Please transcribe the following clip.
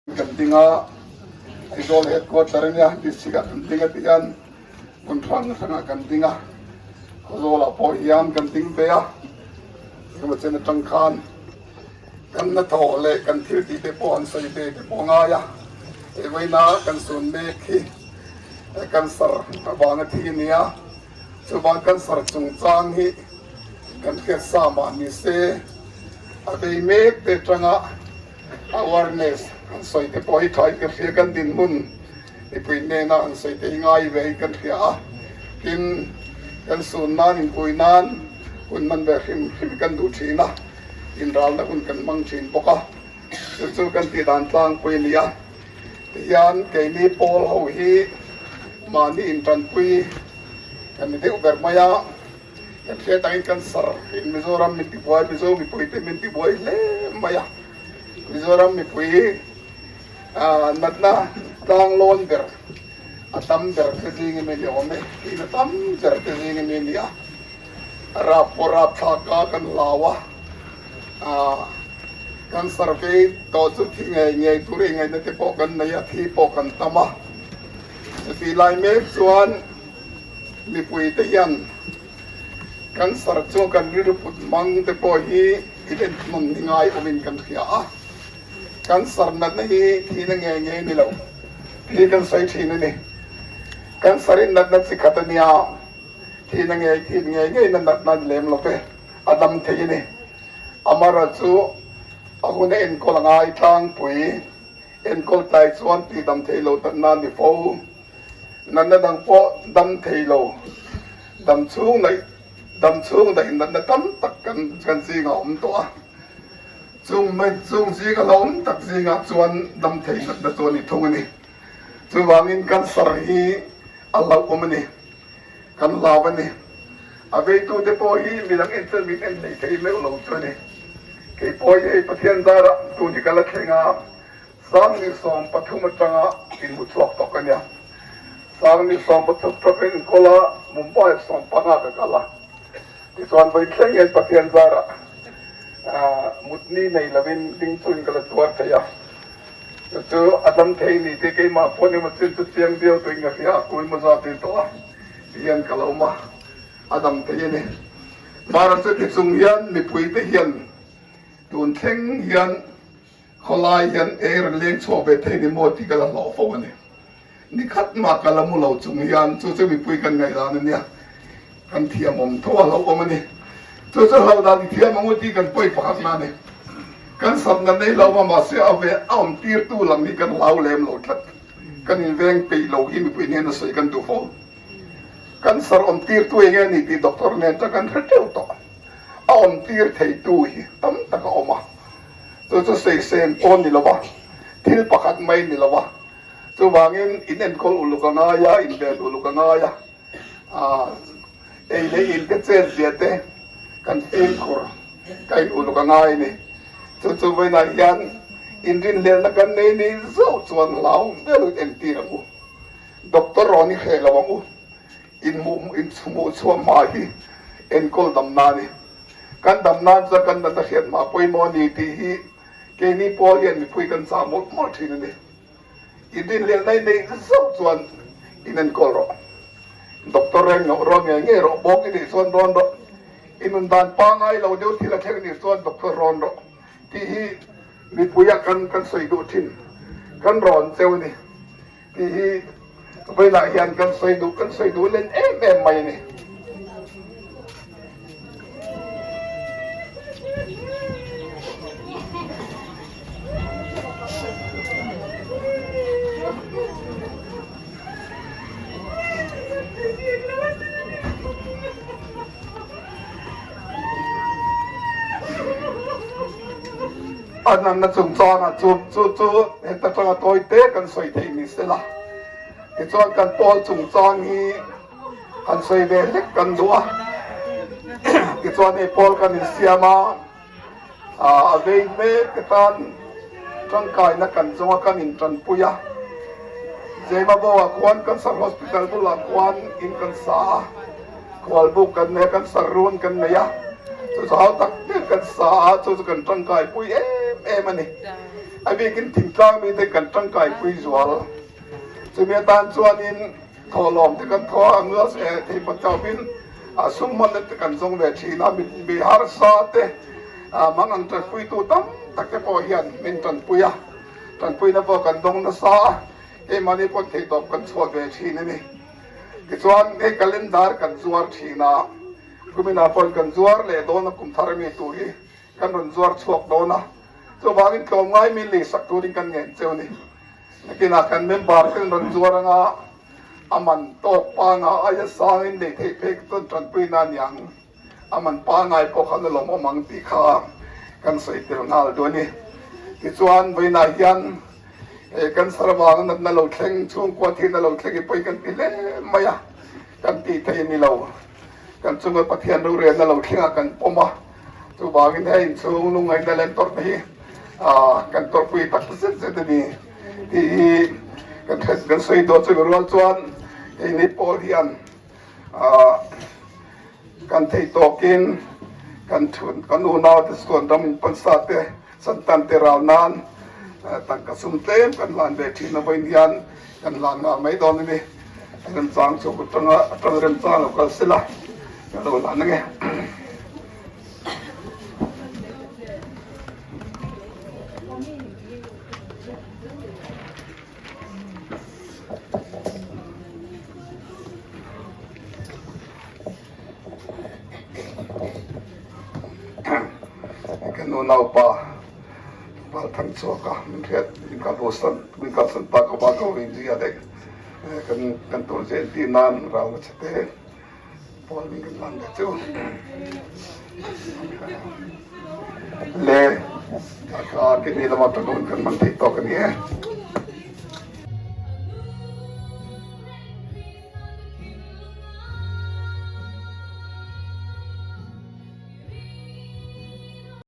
Kan ding a, Aizawl headquarter ania district ah kan ding a tih hian hmun hrang hrangah kan ding a, Khawzawlah pawh hian kan ding ve a, engemaw chen atang khan kan hnathawh leh kan thil tih te pawh an sawi ve te pawh a ngai a, hei vawiina kan sun mek hi cancer avanga thi a ni a, chuvang cancer chungchang hi kan hriat sa mah ni se a vei mek te atanga. Awareness an sawi te pawh hi tha in ka hria, kan dinhmun mipui hnena an sawi te hi ngai ve in kan hria a, tin kan sun nan inpui nan hun hman ve hrim hrim kan duh thin a, inralna hun kan hmang thin bawk a, chu chu kan tih dan tlangpui a ni a, tihian keini pawl ho hi mahni intanpui kan ni deuh ber mai a. Kan hriat angin cancer in Mizoram min tibuai, Mizo mipui te min tibuai hle mai a. Mizoram mipui natna tlang lawn ber a tam ber te zing emaw ni awm e, tihna tam ber te zing emaw ni a. Rap pawh rap thlak a kan hlau a, cancer vei tawh chu thi ngei ngei tur ingaihna te pawh kan nei a, thi pawh kan tam a. Chutih lai mek chuan. Mipuite hian cancer chu kan rilru put hmang te pawh hi inenhnawn ni ngai awmin kan hria a, cancer natna hi thihna ngei ngei ni lo tih kan sawi thin a ni. Cancer hi natna chi khat a nia, thihna ngei thih ngei ngei na natna a ni lem lo ve, a dam thei a ni. Amaherawhchu chu a hun a enkawl a ngai tlangpui, enkawl tlai chuan tihdam theih loh natna a ni fo. Natna dang pawh dam thei lo, dam chhung daih dam chhung daih natna tam tak kan kan zingah a awm tawh a. Chung mai chung zinga la awm tak zingah chuan dam thei natna chu a ni thung a ni. Chuvangin cancer hi a hlauhawm a ni, kan hlau a ni. A veitute pawh hi midang en chuan min en hlei thei meuh lo chu a ni. Kei pawh hi hei Pathian zarah tun hi ka la thleng a. Sangni 13 atanga inhmu chhuak tawk a nia. Sangni 13 tawk in kawl a, Mumbai 15 ka kal a. Tichuan vawi thleng hian Pathian zarah mutni nei lovin ding chungin ka la tuar thei a. Chu chu a dam thei ni tih keimah pawh ni maw chin chu chiang viau tuin ka hria a, kum emaw zat in tawh a ti hian ka lo awm a, a dam thei a ni. Mahra chu ti chung hian mipuite hian tun thleng hian Khawlai hian air an leng chhuak ve thei ni maw tih ka la hlawh fo a ni. Ni khat mah ka la mu lo chung hian chu chu mipui kan ngaihdan a nia, kan thiam awm tho a hlauhawm a ni. Chu chu hlauhdan i thiam ang u tih kan pawi pakhat na a ni. Kan satna nei lo va mahse a ve a awm tirtu lam hi kan hlau lem lo tlat. Kan inveng peih lo hi mipui hnena sawi kan duh fo. Cancer awm tirtu eng nge ni tih doctor nen chuan kan hre teuh tawh. A awm tir theitu hi tam tak a awm a. Chu chu sawisem pawh ni lova, thil pakhat mai ni lova, chuvangin in enkawl uluk a ngai a, inven uluk a ngai a, ei leh in te chet zia te kan fimkhur ka in uluk a ngai a ni. Chu chu vawiinah hian inrinhlelna kan nei ni zauh chuan hlau velin entir ang u, doctor rawn i hreh lo ang u, inhmuh inhmuh chhuah hma hi enkawl damna a ni. Kan dam nan chuan kan natna hriat hma pawimawh a ni tih hi keini pawl hian mipui kan chah mawlh mawlh thin a ni. Inrinhlelna i neih zauh chuan in enkawl rawh. Doctor reng loh rawn ngei ngei rawh, bawk i nih chuan rawn rawh. I nun dan pangai lo deuh thil a thleng nih chuan doctor rawn rawh tih hi mipuia kan kan sawi duh thin, kan rawn cheu a ni. Tih hi vawilah hian kan sawi duh kan sawi duh len em em mai a ni. A nanna chungchangah chu chu chu heta tanga tawi te kan sawi theih ni sela. Tichuan kan pawl chungchang hi han sawi ve hlek kan duh a. Tichuan hei pawl kan insiam a, a vei mek te tan tangkaina kan zawnga kan intanpui a. Zemabawah khuan Cancer Hospital bulah khuan in kan sa a. Khualbuk kan nei a, kan sarun kan nei a, chu chu hau tak ber kan sa a, chu chu kan tangkaipui em em a ni. A bikin thingtlang mite kan tangkaipui zual. Chumi atan chuanin thawhlawm te kan thaw a, annual eh theihpawt chauhin a sum hmanna te kan zawng ve thin a, mi harsa te mangang tanpuitu tam tak te pawh hian min tanpui a, tanpuina pawh kan dawng nasa a, keimahni pawn theihtawp kan chhuah ve thin a ni. Tichuan hei calendar kan zuar thin a, kuminah pawhin kan zuar leh dawn a kum thar ami tur hi kan rawn zuar chhuak dawn a, chuvangin tlawmngai min leisak turin kan ngen cheu a ni. Nakinah kan member ten rawn zuar anga a man tawk panga aia sangin lei theih phei chuan tanpuina a ni ang, a man pangai pawh khan a lawmawm ang tih kha kan sawi tel nghal duh a ni. Tichuan vawiinah hian he cancer avanga natna lo thleng, chhungkua thihna lo thleng hi pawi kan ti hle mai a, kan tih theih a ni lo. Kan chunga Pathian rorelna lo thlengah kan pawm a, chuvangin hei inchhung lungngaihna leh tawrhna hi kan tawrhpui tak zet zet a ni tih hi kan hre kan sawi dawn chumi rual chuan keini pawl hian kan theih tawkin kan thun kan unaute chuan ram inpansa te Santan te ral nan tangka sum tlem kan hlan ve thin a vawiin hian kan hlan nghal mai dawn a ni. Remchang chu kut tanga atang remchang lo kal sela ka lo hlan ange. Ka nu naupa val thang chhuak a min hriat min kal bosan min kalsan tak a vang ka rin zia leh kan kan tur zel tih nan ral na chhe te pawl min kan lan ve chu le ka ka ke ni lama tanun kan man thei tawk a ni e.